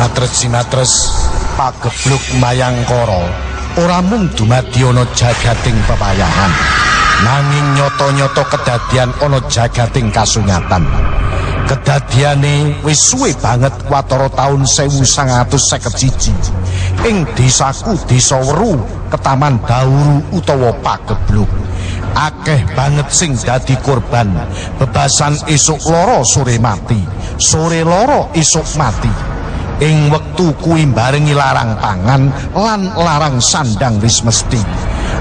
Matres-matres pagebluk Mayangkara ora mung dumadi ana jagating pewayangan, nanging nyata-nyata kedadian ana jagating kasunyatan. Kedadiane wis suwe banget watara taun 1951 ing desaku Desa Weru, Ketaman Dauru utawa Pagebluk. Akeh banget sing dadi korban. Bebasan esuk loro sore mati, sore loro esuk mati. Ing wektu kuwi barengi larang pangan lan larang sandang wis mesti.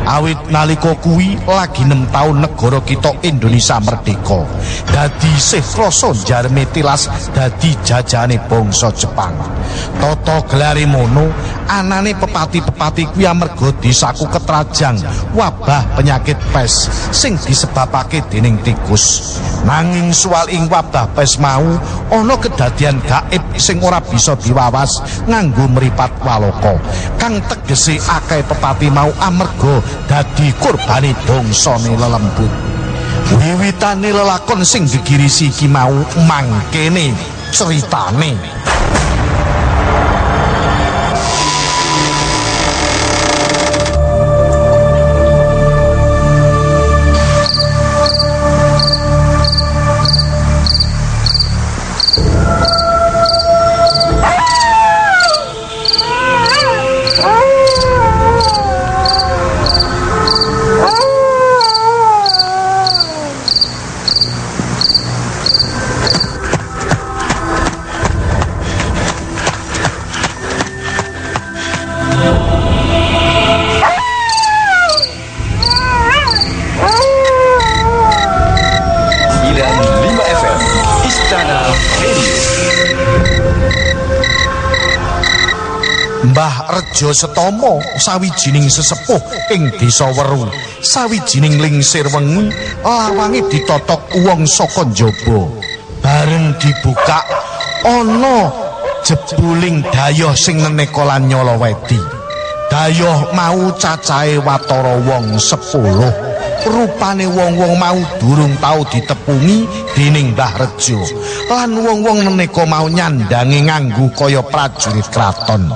Awit nalika kuwi lagi 6 taun negara kita Indonesia merdeka. Dadi isih krasa jarme tilas dadi jajahane bangsa Jepang. Tata gelare mono, anane pepati-pepati kuwi amarga desaku ketrajang wabah penyakit pes sing disebabake dening tikus. Nanging suwal ing wabah pes mau ana kedadian gaib sing ora bisa diwawas nganggo mripat walaka, kang tegese akeh pepati mau amarga dadi kurbane bangsane lelembut. Wiwitane lelakon sing gegirisi iki mau mangkene critane. Mbah Rejo Setomo sawijining sesepuh ing Desa Weru, sawijining lingsir wengi lawange ditotok wong saka njaba. Bareng dibuka ana jebuling dayoh sing neneka lan nyalawedi. Dayoh mau cacahe watara wong 10. Rupane wong-wong mau durung tau ditepungi dening Mbah Rejo. Lan wong-wong neneka mau nyandange nganggo kaya prajurit kraton.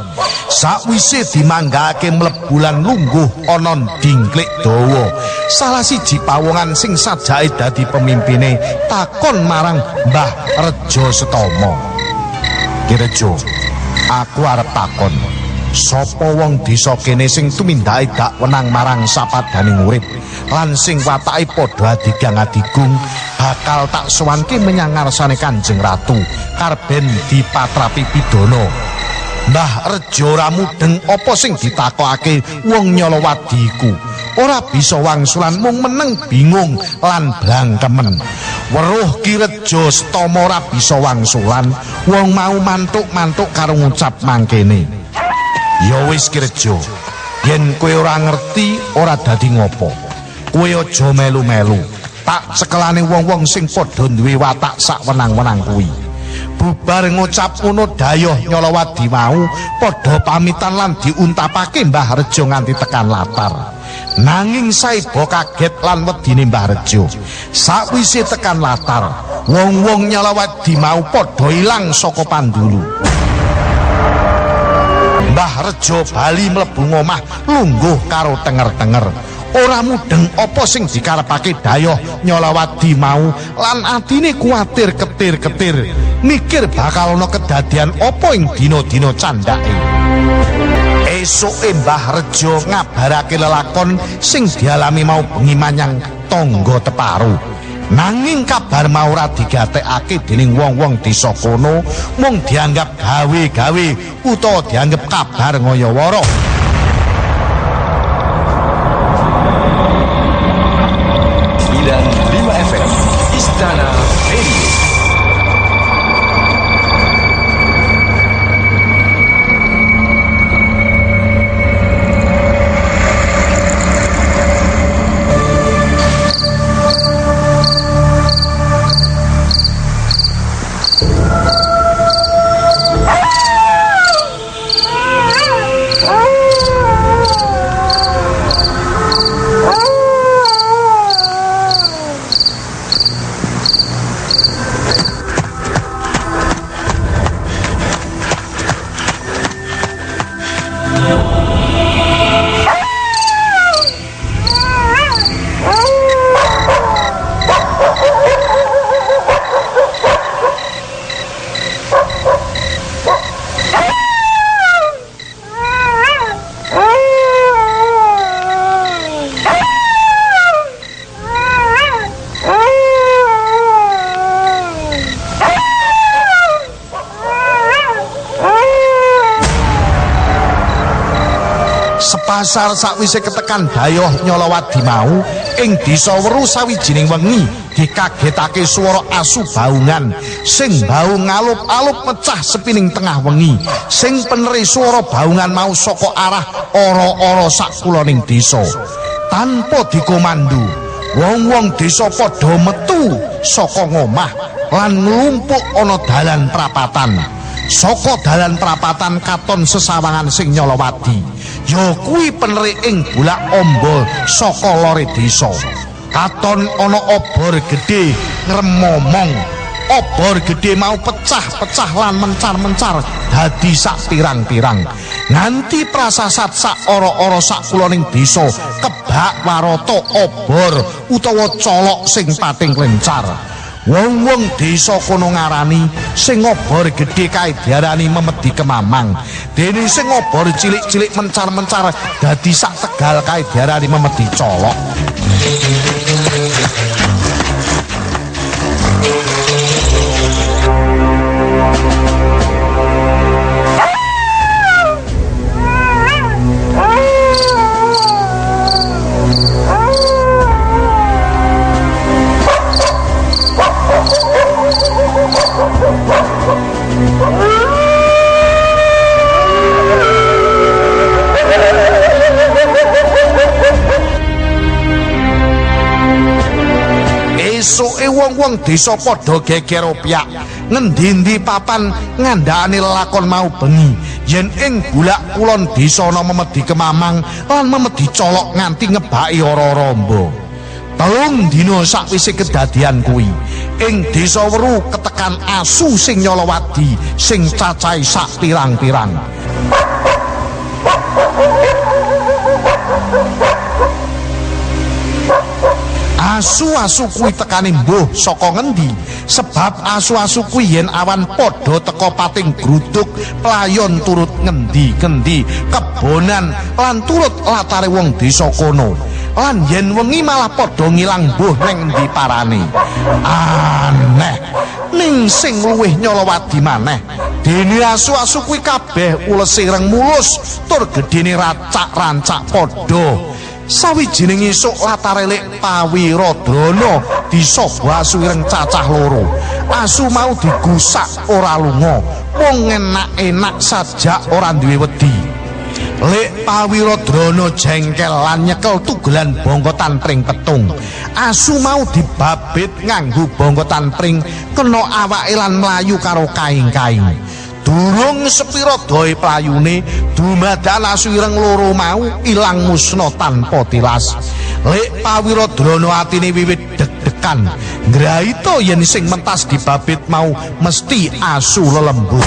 Sakwise dimanggahake mlebu lan lungguh ana dingklik dawa. Salah siji pawongan sing sajake dadi pemimpine takon marang Mbah Rejo Setomo. Ki Rejo, aku arep takon. Sapa wong desa kene sing tumindake dak wenang marang sapadaning urip lan sing watake padha adigang adigung bakal tak sowanke menyang ngarsane Kanjeng Ratu karben dipatrapi pidana. Mbah Rejo ora mudeng apa sing ditakokake wong Nyalawadi iku. Ora bisa wangsulan mung meneng bingung lan blangkemen. Weruh Ki Rejo Setomo ora bisa wangsulan, wong mau mantuk-mantuk karo ngucap mangkene. Ya wis Ki Rejo, yen kowe ora ngerti ora dadi ngopo. Kowe aja melu-melu. Tak cekelane wong-wong sing padha duwe watak sak wenang-wenang kuwi. Bubar ngucap ngono dayoh Nyalawadi mau padha pamitan lan diuntapake Mbah Rejo nganti tekan latar. Nanging saiba kaget lan wedine Mbah Rejo. Sakwise tekan latar, wong-wong Nyalawadi mau padha ilang saka pandulu. Mbah Rejo bali mlebu ngomah lungguh karo tenger-tenger. Ora mudeng apa sing dikarepake dayoh Nyalawadi mau lan atine kuwatir ketir-ketir, mikir bakal ana kedadian apa ing dina-dina candhake. Esuke Mbah Rejo ngabarake lelakon sing dialami mau bengi manyang tangga teparu. Nanging kabar mau ora digatekake dening wong-wong desa kono, mung dianggap gawe-gawe utawa dianggap kabar ngayawara. FM Istana Radio. Lasar sakwise ketekan dayoh Nyolowadi mau ing desa Weru sawijining wengi dikagetake swara asu baungan sing bau ngalup-alup mecah sepining tengah wengi. Sing peneri swara baungan mau saka arah ora-ora sakuloning desa. Tanpa dikomandu, wong-wong desa padha metu saka ngomah lan nglumpuk ana dalan prapatan. Saka dalan prapatan katon sesawangan sing Nyolowadi. Ya kuwi peneri ing bulak amba saka lore desa. Katon ana obor gedhe ngremomong. Obor gedhe mau pecah-pecah lan mencar-mencar dadi sak pirang-pirang. Nganti prasasat sak ora-ora sak kuloning desa kebak warata obor utawa colok sing pating lencar. Wong-wong desa kono ngarani sing obor gedhe kae diarani memedi kemamang. Dene sing obor cilik-cilik mencar-mencar dadi sak tegal kae diarani memedi colok. Esuke wong-wong desa padha geger opyak ngendi-endi papan ngandhakane lelakon mau bengi yen ing bulak kulon desa ana memedi kemamang lan memedi colok nganti ngebaki ora-ora amba. 3 dina sakwise kedadian kuwi ing desa Weru ketekan asu sing Nyolowadi sing cacahe sak pirang-pirang. Asu-asu kuwi tekane mbuh saka ngendi, sebab asu-asu kuwi yen awan padha teka pating gruduk playon turut ngendi-ngendi kebonan lan turut latare wong desa kono. Lan yen wengi malah padha ngilang mbuh neng endi parane. Aneh, ning sing luwih Nyolowadi maneh, dene asu-asu kuwi kabeh ules ireng mulus tur gedene racak-rancak padha. Sawijining esuk latare Lek Pawiradrana disaba asu ireng cacah 2. Asu mau digusak ora lunga, mung enak-enak sajak ora duwe wedi. Lek Pawiradrana jengkel lan nyekel tugelan bongkotan pring petung. Asu mau dibabit nganggo bongkotan pring kena awake lan mlayu karo kaing-kaing. Durung sepira doe playune, dumadakan asu ireng 2 mau ilang musna tanpa tilas. Lek Pawiradrana atine wiwit deg-degan, ngraita yen sing mentas dibabit mau mesti asu lelembut.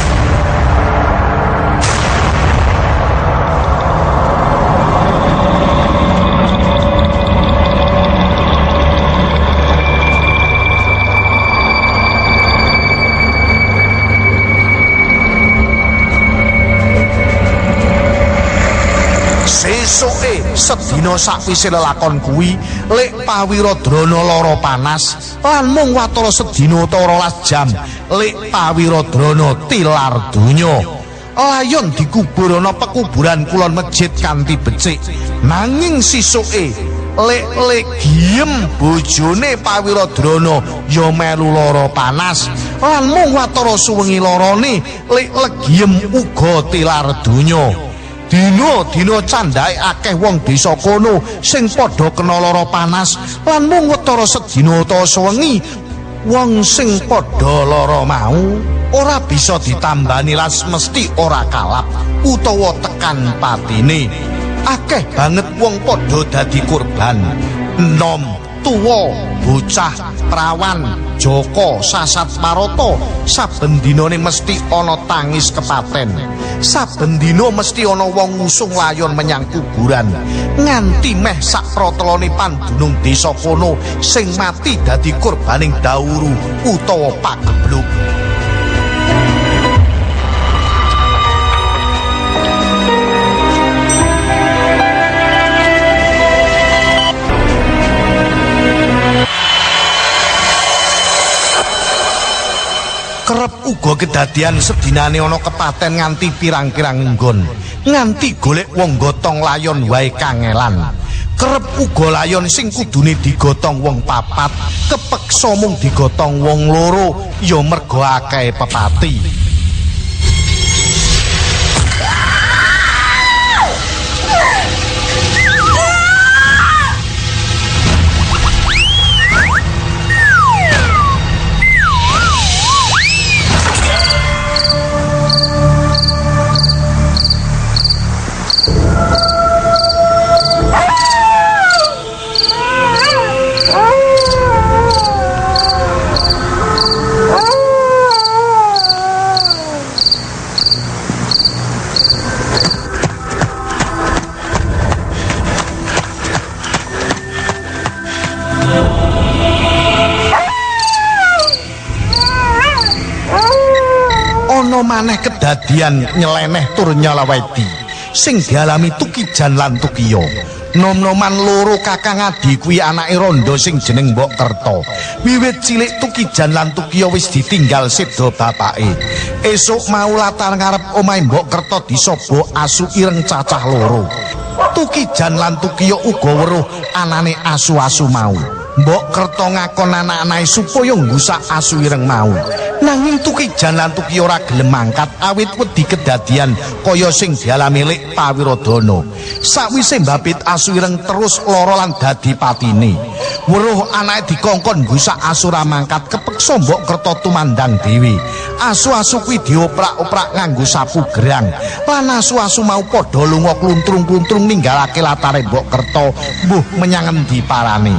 Sesuke sedina sakwise lelakon kuwi, Lek Pawiradrana lara panas lan mung watara sedina utawa 12 jam, Lek Pawiradrana tilar donya. Layon dikubur ana pekuburan kulon masjid kanthi becik. Nanging sisuke Lek Legiem bojone Pawiradrana ya melu lara panas lan mung watara suwengi larane, Lek Legiem uga tilar donya. Dina-dina candhake akeh wong desa kono sing padha kena lara panas lan mung watara sedina utawa sewengi wong sing padha lara mau ora bisa ditambani las mesti ora kalap utawa tekan patine. Akeh banget wong padha dadi korban, enom, tuwa, bocah, prawan, jaka, sasat marata. Saben dinane mesti ana tangis kepaten. Saben dina mesti ana wong ngusung layon menyang kuburan. Nganti meh sak protelone pandunung desa kono sing mati dadi korbaning dauru utawa pagebluk. Kerep uga kedadian sedinane ana kepaten nganti pirang-pirang nggon. Nganti golek wong gotong layon wae kangelan. Kerep uga layon sing kudune digotong wong papat, kepeksa mung digotong wong loro ya mergo akeh pepati. Maneh kedadian nyeleneh tur nyalawedi sing dialami Tukijan lan Tukiya. Nom-noman loro kakang adi kuwi anake rondo sing jeneng Mbok Kerto. Wiwit cilik Tukijan lan Tukiya wis ditinggal seda bapake. Esuk mau latar ngarep omahe Mbok Kerto disobo asu ireng cacah loro. Tukijan lan Tukiya uga weruh anane asu-asu mau. Mbok Kerto ngakon anak-anake supaya nggusak asu ireng mau. Nanging Tukijan lan Tukiya ora gelem mangkat awit wedi kedadian kaya sing dialami Lik Pawirodana. Sakwise mbabit asu ireng terus lara lan dadi patine. Weruh anake dikongkon nggusak asu ora mangkat, kepeksa Mbok Kerto tumandang dhewe. Asu-asu kuwi dioprak-oprak nganggo sapu gerang. Lan asu-asu mau padha lunga kluntrung-kluntrung ninggalake latare Mbok Kerto mbuh menyang endi parane.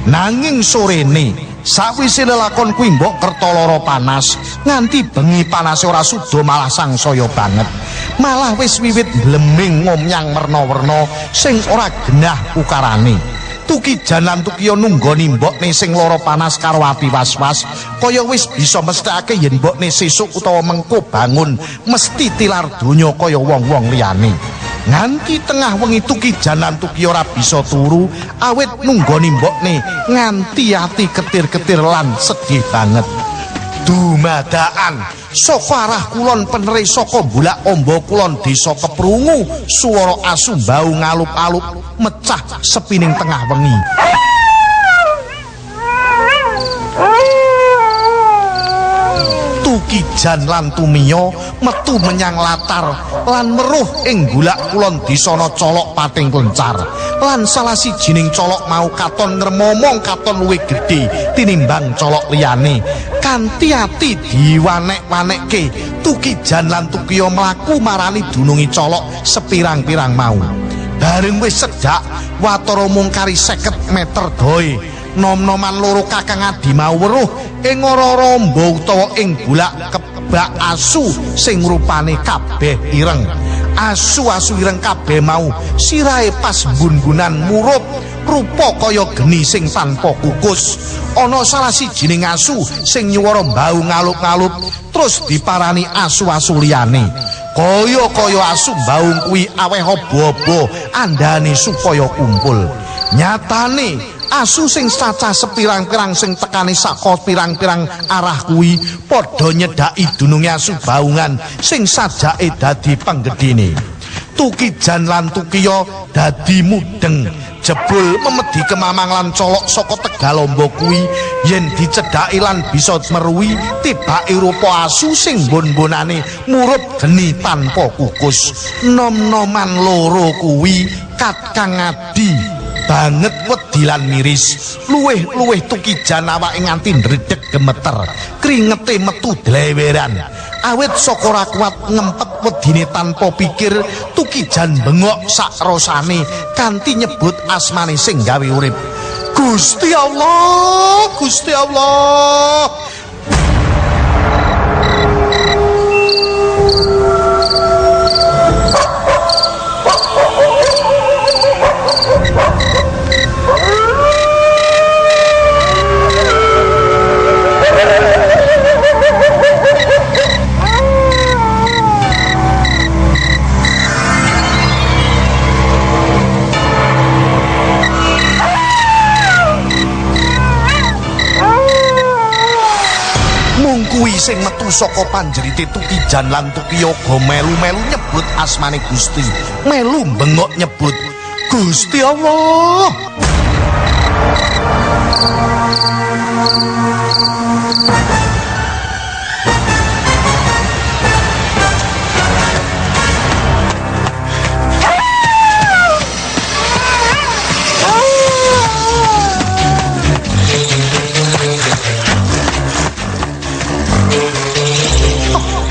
Nanging sorene sawise lelakon kuwi Mbok Kerto lara panas, nganti bengi panase ora suda malah sangsaya banget. Malah wis wiwit bleming ngomyang werna-werna sing ora genah ukarane. Tukijan lan Tukiya nunggoni mbokne sing lara panas karo ati was-was, kaya wis bisa mesthekake yen mbokne sesuk utawa mengko bangun mesti tilar donya kaya wong-wong liyane. Nganti tengah wengi Tukijan lan Tukiya ora bisa turu awit nunggoni mbokne nganti ati ketir-ketir lan sedih banget. Dumadaan saka arah kulon penere saka Bulak Amba kulon desa keprungu swara asu mbau ngalup-alup mecah sepining tengah wengi. Tukijan lan Tumiya metu menyang latar lan weruh ing Bulak kulon desa ana colok pating klencar. Lan salah sijining colok mau katon ngremomong katon luwih gedhe tinimbang colok liyane. Kanthi ati diwanek-wanekke, Tukijan lan Tukiya mlaku marani dunungi colok sepirang-pirang mau. Bareng wis sedhak watara mung kari 50 meter doe. Nom-noman loro kakang adi mau weruh ing ora-ora amba utawa ing bulak kebak asu sing rupane kabeh ireng. Asu-asu ireng kabeh mau sirahe pas mbun-mbunan murup rupa kaya geni sing tanpa kukus. Ana salah sijining asu sing nyuwara mbau ngalup-ngalup terus diparani asu-asu liyane. Kaya-kaya asu mbaung kuwi aweh obo-obo andane supaya kumpul. Nyatane asu sing cacah sepirang-pirang sing tekane saka pirang-pirang arah kuwi padha nyedhaki dununge asu baungan sing sajake dadi penggedhine. Tukijan lan Tukiya dadi mudeng jebul memedi kemamang lan colok saka Tegalamba kuwi yen dicedhaki lan bisa meruwi tibake rupa asu sing mbon-mbonane murup geni tanpa kukus. Nom-noman loro kuwi kakang adi banget wedi lan miris. Luwih-luwih Tukijan awake nganti ndredeg gemeter, kringete metu dleweran. Awit saka ora kuat ngempet wedine tanpa pikir, Tukijan bengok sak rasane kanthi nyebut asmane sing gawe urip. Gusti Allah, Gusti Allah. Kuwi sing metu saka panjerite Tukijan lan Tukiya uga melu-melu nyebut asmane Gusti. Melu bengok nyebut Gusti Allah.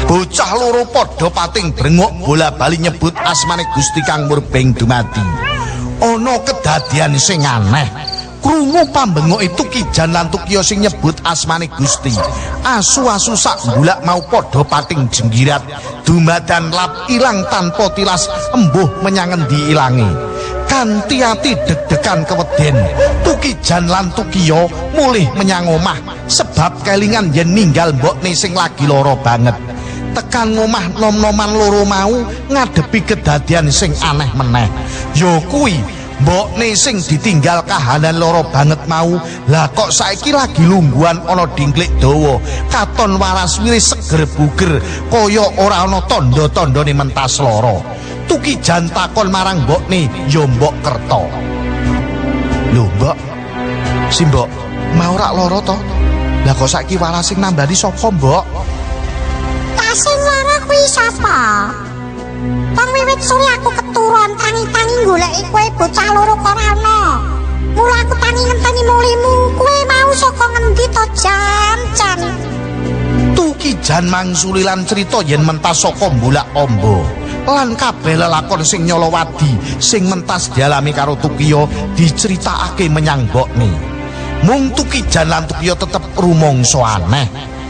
Bocah loro padha pating brengok bola-bali nyebut asmane Gusti kang murbeng dumadi. Ana kedadian sing aneh. Krungu pambengoke Tukijan lan Tukiya sing nyebut asmane Gusti. Asu-asu sak mbulak mau padha pating jenggirat, dumadan lap ilang tanpa tilas embuh menyang endi ilange. Kanthi ati deg-degan keweden, Tukijan lan Tukiya mulih menyang omah sebab kelingan yen ninggal mbokne sing lagi lara banget. Tekan ngomah nom-noman loro mau ngadepi kedadian sing aneh meneh. Ya kuwi mbokne sing ditinggal kahanan lara banget mau, lah kok saiki lagi lungguhan ana dingklik dawa, katon waras wiris seger buger kaya ora ana tandha-tandhane mentas lara. Tukijan takon marang mbokne, ya Mbok Kerto. Lho mbok, si mbok mau rak lara to? Lah kok saiki waras sing nambani sapa mbok? Sing lara kuwi sapa? Wong wiwit sore aku keturun tangi-tangi goleki kowe bocah loro kok ora ana. Mula aku tangi ngenteni mulimu, kowe mau saka ngendi to jan-jan? Tukijan mangsuli lan crita yen mentas saka mbulak amba. Lan kabeh lelakon sing nyolowadi sing mentas dialami karo Tukiya diceritakake menyang mbokne. Mung Tukijan lan Tukiya tetep rumangsa aneh.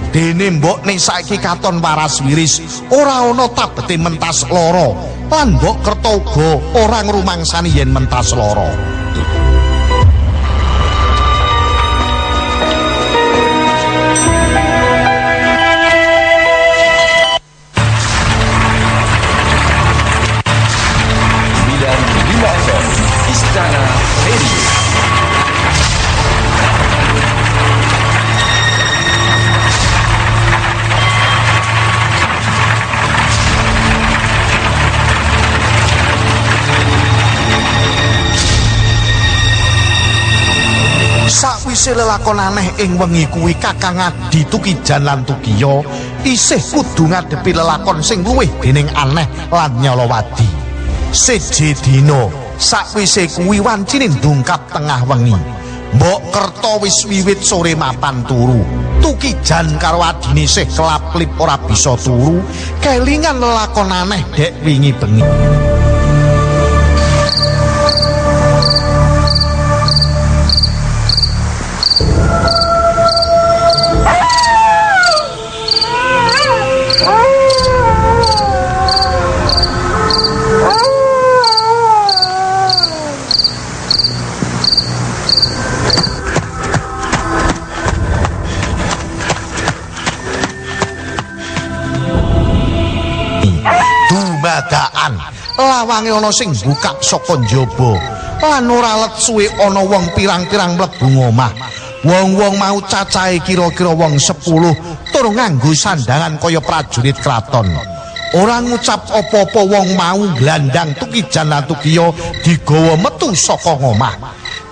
Dene mbokne saiki katon waras wiris, ora ana tabete mentas lara. Lan Mbok Kerto uga ora ngrumangsani yen mentas lara. FM, Istana Radio. Sakwise lelakon aneh ing wengi kuwi Kakang Adi Tukijan lan Tukiya isih kudu ngadepi lelakon sing luwih dening aneh lan nyalawadi. Siji dina sakwise kuwi wancine ndungkap tengah wengi. Mbok Kerto wis wiwit sore mapan turu. Tukijan karo adine isih kelap-kelip ora bisa turu, kelingan lelakon aneh dek wingi bengi. Dumadaan lawange ana sing mbukak saka njaba lan ora let suwe ana wong pirang-pirang mlebu ngomah. Wong-wong mau cacahe kira-kira wong 10 tur nganggo sandangan kaya prajurit kraton. Ora ngucap apa-apa wong mau nglandang Tukijan lan Tukiya digawa metu saka ngomah.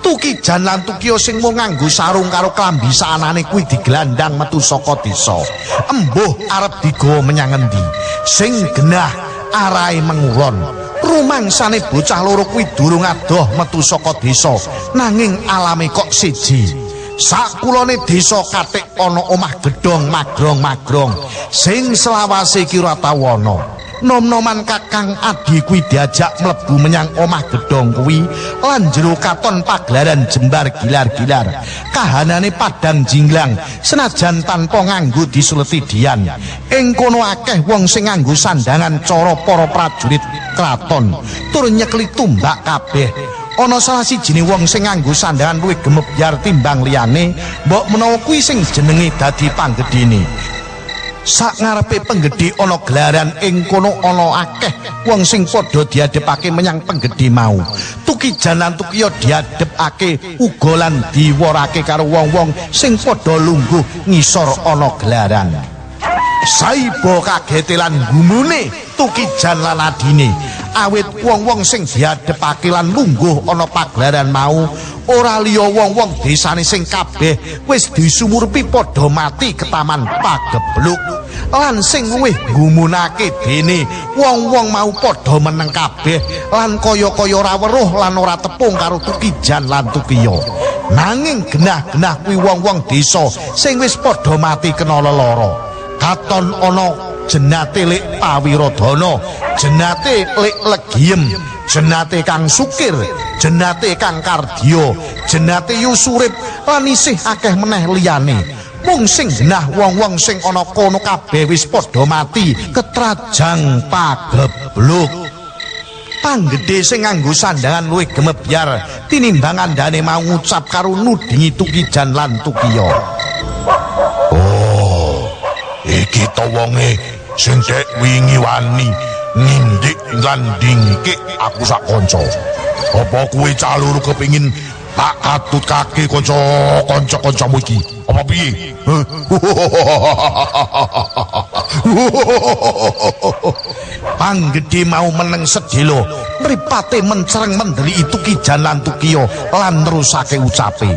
Tukijan lan Tukiya sing mung nganggo sarung karo klambi saanane kuwi diglandang metu saka desa. Embuh arep digawa menyang endi? Sing genah arahe mengulon. Rumangsane bocah loro kuwi durung adoh metu saka desa, nanging alame kok siji. Sakulone desa katik ana omah gedhong magrong-magrong sing selawase iki ora tau ana. Nom-noman Kakang Adi kuwi diajak mlebu menyang omah gedhong kuwi lan jero katon pagelaran jembar gilar-gilar. Kahanane padang jinglang senajan tanpa nganggo disuleti dian. Ing kono akeh wong sing nganggo sandangan cara para prajurit kraton tur nyekli tumbak kabeh. Ana salah sijine wong sing nganggo sandangan luwih gemebyar timbang liyane, mbok menawa kuwi sing jenenge dadi panggedhene. Sak ngarepe penggedhe ana gelaran ing kono ana akeh wong sing padha diadhepake menyang penggedhe mau. Tukijan lan Tukiya diadhepake uga lan diworake karo wong-wong sing padha lungguh ngisor ana gelaran. Saibo kagete lan gumune Tukijan lan adine. Awit wong-wong sing diadhepake lan lungguh ana pagelaran mau ora liya wong-wong desane sing kabeh wis disumurpi padha mati ketaman pagebluk. Lan sing luwih gumunake dene wong-wong mau padha meneng kabeh lan kaya-kaya ora weruh lan ora tepung karo Tukijan lan Tukiya. Nanging genah-genah kuwi wong-wong desa sing wis padha mati kena lelara. Katon ana jenate Lek Pawirodana, jenate Lek Legiem, jenate Kang Sukir, jenate Kang Kardiya, jenate Yusurip lan isih akeh meneh liyane. Mung sing genah wong-wong sing ana kono kabeh wis padha mati ketrajang pagebluk. Panggedhe sing nganggo sandangan luwih gemebyar tinimbang andane mau ngucap karo nudingi Tukijan lan Tukiya. Oh, iki to wonge sing dek wingi wani ngindik lan dingkik aku sak kanca. Apa kuwi cah loro kepengin tak katutkake kanca-kanca-kancamu iki? Apa piye? Panggedhe mau meneng sedhela, mripate mencereng mendeliki Tukijan lan Tukiya lan nerusake ucape.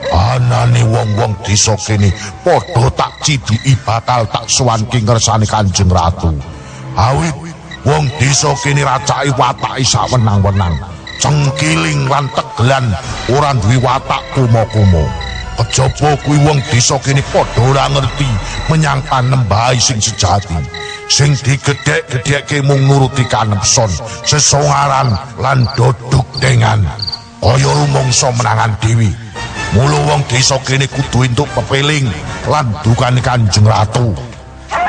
Anane wong-wong desa kene padha tak ciduki bakal tak sowanke ngersane Kanjeng Ratu. Awit wong desa kene racake watake sawenang-wenang, cengkiling lan tegelan, ora duwe watak kumo-kumo. Kejaba kuwi wong desa kene padha ora ngerti menyang panembahe sing sejati. Sing digedhek-gedhekke mung nuruti kanepson, sesongaran lan doduk dengan kaya rumangsa menangan dewi. Mula wong desa kene kudu entuk pepeling lan dukane Kanjeng Ratu.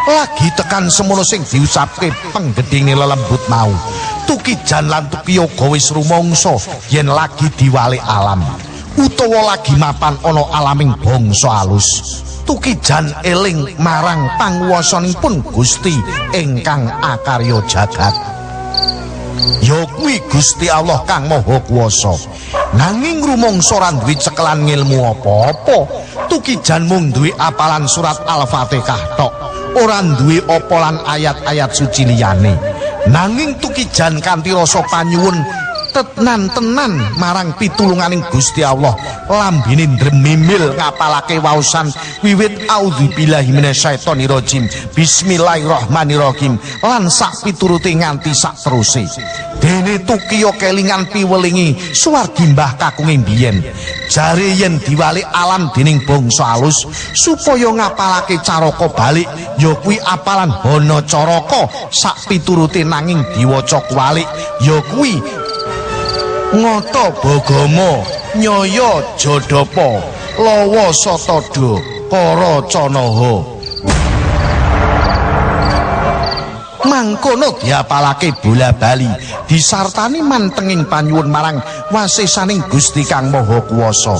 Lagi tekan semono sing diucapke penggedhinge lelembut mau. Tukijan lan Tukiya uga wis rumangsa yen lagi diwalik alam utawa lagi mapan ana alaming bangsa alus. Tukijan eling marang panguwasanipun Gusti ingkang akarya jagat. Ya kuwi Gusti Allah kang Maha Kuwasa. Nanging rumangsa ora duwe cekelan ngilmu apa-apa. Tukijan mung duwe apalan surat Al-Fatihah tok, ora duwe apa lan ayat-ayat suci liyane. Nanging Tukijan kanthi rasa panyuwun tenan-tenan marang pitulunganing Gusti Allah, lambene ndremimil ngapalake waosan wiwit auzubillahi minasyaitonirrajim, bismillahirrahmanirrahim lan sak piturute nganti sak teruse. Dene Tukiya kelingan piwelingi suwargi mbah kakunge biyen. Jare yen diwalik alam dening bangsa alus supaya ngapalake caraka balik ya kuwi apalan Hana Caraka sak piturute, nanging diwaca kuwalik ya kuwi Ngata Bagama Nyaya Jadapa Lawa Satada Kara Canaha. Mangkono diapalake bola-bali disartani mantenging panyuwun marang wasesaning Gusti Kang Maha Kuwasa.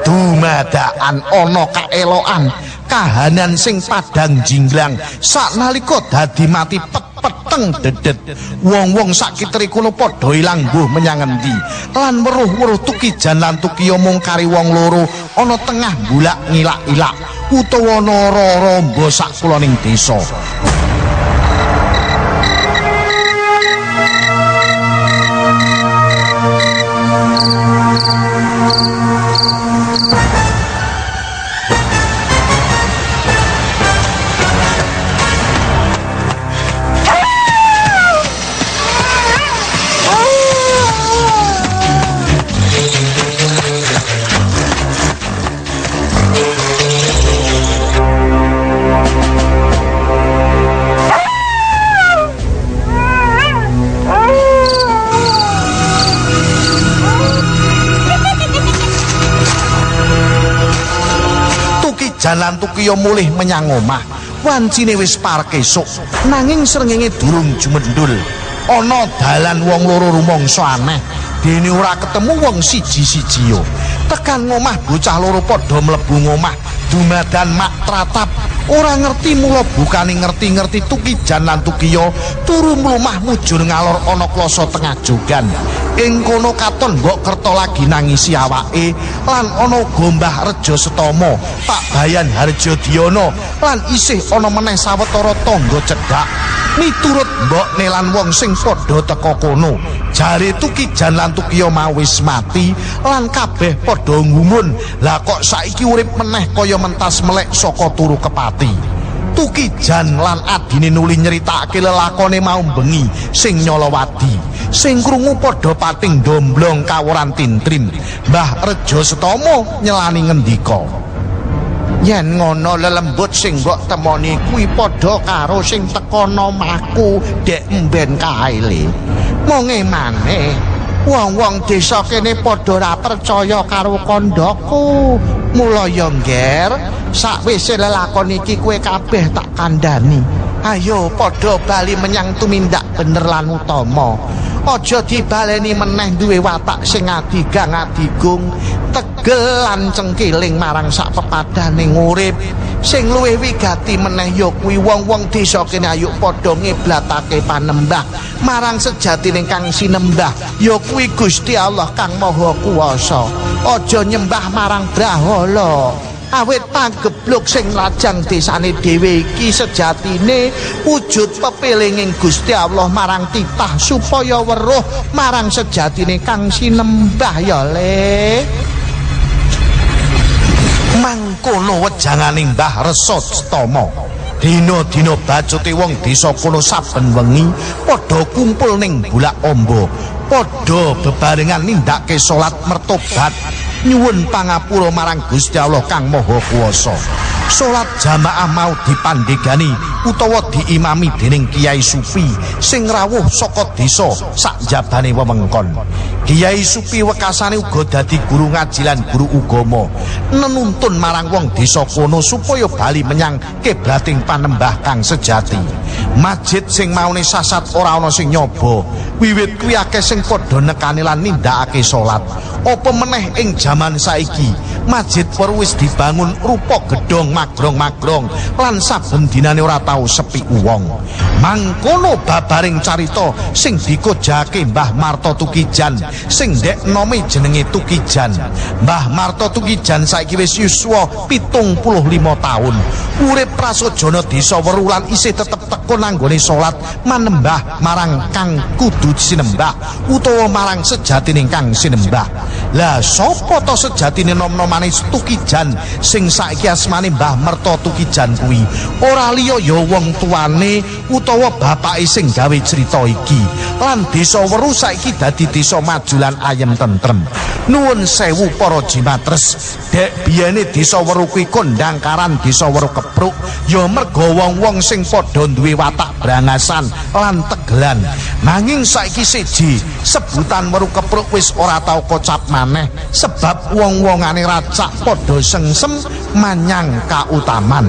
Dumadakan ana kaelokan kahanan sing padhang jinglang saknalika dadi mati peteng dedet. Wong-wong sakitere kono padha ilang mbuh menyang endi. Lan weruh-weruh Tukijan lan Tukiya mung kari wong loro ana tengah bulak ngilak-ilak utawa ana ora-ora mba sak kuloning desa. Jalan Tukiya mulih menyang omah. Wancine wis parek esuk, nanging srengenge durung jumendul. Ana dalan wong loro rumangsa aneh, dene ora ketemu wong siji-siji yo. Tekan ngomah bocah loro padha mlebu ngomah, dumadan mak tratap. Ora ngerti mula bukane ngerti-ngerti Tukijan lan Tukiya turu mlumah mujur ngalor ana klasa tengah jogan. Ing kono katon Mbok Kerto lagi nangisi awake lan ana uga Mbah Rejo Setomo, Pak Bayan Harjodiono lan isih ana meneh sawetara tangga cedhak. Miturut mbokne lan wong sing padha teka kono, jare Tukijan lan Tukiya mau wis mati lan kabeh padha ngumun. Lah kok saiki urip meneh kaya mentas melek saka turu kepati. Tukijan lan adine nuli nyeritakake lelakone mau bengi sing nyolowadi. Sing krungu padha pating domblong kaworan tintrim. Mbah Rejo Setomo nyelani ngendika, "Yen ngono lelembut sing mbok temoni kuwi padha karo sing teka omahku dek emben kae le. Monge maneh wong-wong desa kene padha ora percaya karo kandhaku. Mula ya ngger, sakwise lelakon iki kowe kabeh tak kandhani. Ayo padha bali menyang tumindak bener lan utama. Aja dibaleni meneh duwe watak sing adigang adigung, tegel lan cengkiling marang sak pepadane urip. Sing luwih wigati meneh ya kuwi wong-wong desa kene ayo padha ngiblatake panembah marang sejatine kang sinembah, ya kuwi Gusti Allah kang Maha Kuwasa. Aja nyembah marang brahala. Awit pagebluk sing lajang desane dhewe iki sejatine wujud pepelinging Gusti Allah marang titah supaya weruh marang sejatine kang sinembah ya le." Mangkono wejangane Mbah Resa Setomo. Dina-dina bacute wong desa kono saben wengi padha kumpul ning Bulak Amba, padha bebarengan nindakake salat mertobat nyuwun pangapura marang Gusti Allah kang Maha Kuwasa. Salat jamaah mau dipandhegani utawa diimami dening Kiai Supi sing rawuh saka desa sakjabane wewengkon. Kiai Supi wekasane uga dadi guru ngaji lan guru ugama, nenuntun marang wong desa kono supaya bali menyang kiblating panembah kang sejati. Masjid sing maune sasat ora ana sing nyoba. Wiwit kuwi akeh sing padha nekani lan nindakake salat. Apa meneh ing jaman saiki, masjid Weru wis dibangun rupa gedhong magrong-magrong lan saben dinane ora tau sepi wong. Mangkono babaring carita sing dikojake Mbah Marto Tukijan sing ndek nome jenenge Tukijan. Mbah Marto Tukijan saiki wis yuswa 75 taun. Urip prasajana desa Weru lan isih tetep tekun anggone salat manembah marang kang kudu sinembah utawa marang sejatine kang sinembah. Lah sapa to sejatine nom-nomane Tukijan sing saiki asmane Mbah Merto Tukijan kuwi? Ora liya ya wong tuane utawa bapake sing gawe crita iki. Lan desa Weru saiki dadi desa maju lan ayem tentrem. Nuwun sewu para jimatres, dek biyene desa Weru kuwi kondang karan desa Weru Kepruk ya merga wong-wong sing padha duwe watak brangasan lan tegelan. Nanging saiki siji sebutan Weru Kepruk wis ora tau kocap maneh sebab wong-wongane racak padha sengsem manyang kautaman.